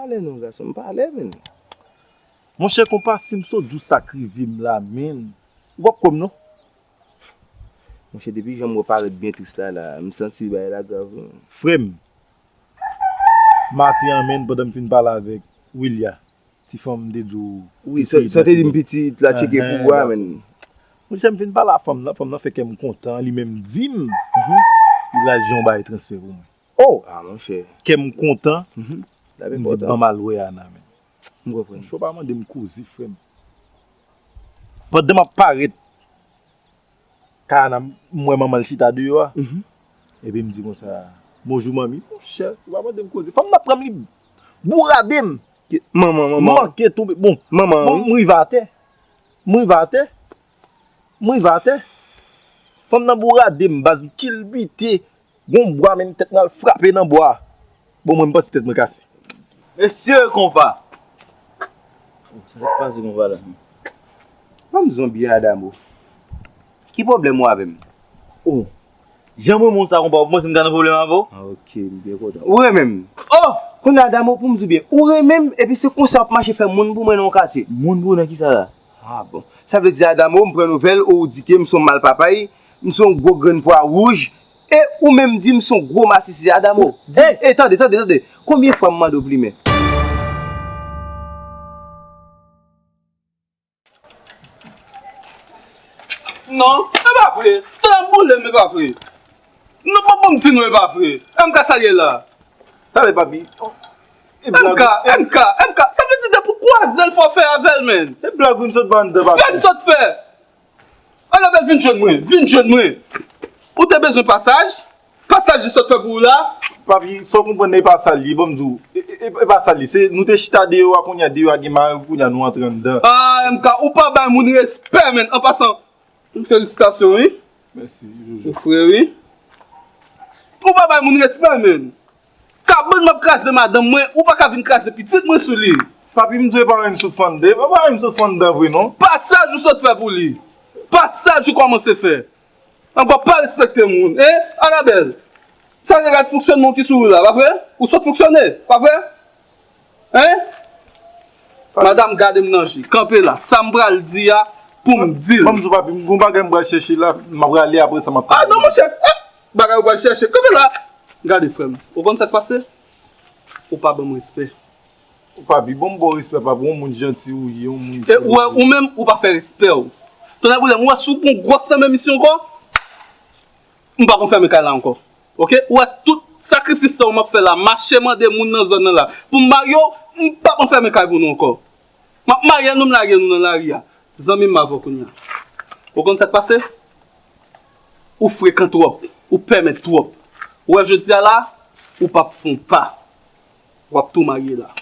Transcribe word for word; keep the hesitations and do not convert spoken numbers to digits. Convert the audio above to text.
Pale non, gason, pale, men. Monchè, konpa, si m sot di w sa k rive m la, men, ou p ap kwè m non. Monchè, depi jan m wè w parèt byen tris la, la, m santi bagay la grav, wi. Frè m, maten an, men, pandan m fin pale avèk Willia, ti fanm m te di w, wi, sa te di m pitit la tcheke pou ou a, men. Monchè, m fin pale a fanm nan, fanm nan fè kè m kontan, li menm di m li pral jwenn yon bagay transfè pou mwen. Oh, ah, monchè. Kè m kontan. Mhm. M di, "Ban m al wè Ana, men." M konprann. Monchè, w pa mande m koze, frè m. Pandan m ap parèt kay Ana, m wè manman l chita deyò a. Mhm. Epi m di konsa, "Bonjou, manmi." Monchè, w pa mande m koze. Fanm nan pran m, li bourade m. Manman, manman. M manke tonbe. Bon, manman, bon, wi. M rive atè. M rive atè. M rive atè. Fanm nan bourade m, baz, m kilbite. Gon bwa, men tèt mwen al frape nan bwa. Bon, mwen, m panse tèt mwen kase. Mesye, konpa! Oh, sa k pase konpa la? Ban m zonbi Adamo. Ki pwoblèm ou avè m? Oh, jan mwen monsa konpa, ou panse m ta nan pwoblèm avè w? Ah, ok, m byen kontan. Ou renmen m? Oh! Kounye a, Adamo, pou m di w byen, ou renmen m, epi se konsa w ap mache fè moun pou mwen nan yon katye. Moun pou w nan kisa la? Ah, bon. Sa vle di, Adamo, m pran nouvèl, ou di ke m se yon malpapay, m se yon gwo grenn pwa wouj, e ou menm di m se yon gwo masisi. Adamo, di, e, tande, tande, tande. Konbyen fwa m mande w plimen? Non, e pa vre. Tande m boule m, e pa vre. Non, bon, bon, m di nou e pa vre. M ka salye la. Tande, papi. E blag M K, M K, M K, sa vle di depi w kwaze l, fò w fè avè l, men. E blag wi m sot ba anndan, papi. Fè m sot fè. Anabèl, vin jwenn mwen, vin jwenn mwen. Ou te bezwen pasaj? Pasaj li sot fè pou ou la? Papi, sa w konprann nan, e pa sa l ye, ban m di w. E, e, e, e pa sa l ye. Se, nou te chita deyò a, kounye a deyò a gen mare, kounye a nou antre anndan. Ah, M K, ou pa bay moun respè, men. An pasan, felisitasyon, wi. Mèsi, Jojo. Ou fre, wi. Ou pa bay moun respè, men. Kabann m ap kraze madanm mwen, ou pa ka vin kraze pitit mwen sou li. Papi, m di w e pa mwen m sot fè anndan, e pa mwen m sot fè anndan vre non. Pasaj ou sot fè pou li. Pasaj ou kòmanse fè. Ankò pa respekte moun, en? Anabèl, sa se rad fonksyònman ki sou ou la, pa vre? Ou sot fonksyone, pa vre? En? Papi. Madanm, gade m nan je. Kanpe la. Sa m pral di a, pou m di l. Ban m di w, papi, m gon bagay m pral chèche la, m ap rale apre sa m ap. Ah, non, monchè. Eh, bagay ou pral chèche. Kanpe la. Gade, frè m. Ou konn sa k pase? Ou pa ban m respè. Ou pa bi bon, m ba w respè, papi, yon moun janti ou ye, yon moun. E ou wè, ou menm, ou pa fè respè w. Tonnè boule m, ou wè si w gon gwòs nan men misye ankò, m pa konn fèmen kay la ankò. Oke? Ou wè tout sakrifis sa w m ap fè la, mache mande moun nan zòn nan la pou m marye w, m pa konn fèmen kay pou nou ankò. M ap marye nou, m lage nou nan lari a. Zanmi m avè w kounye a. Ou konn sa k pase? Ou frekan twòp, ou pèmèt twòp. Ou wè jodi a la, ou p ap fè yon pa. W ap tou marye la.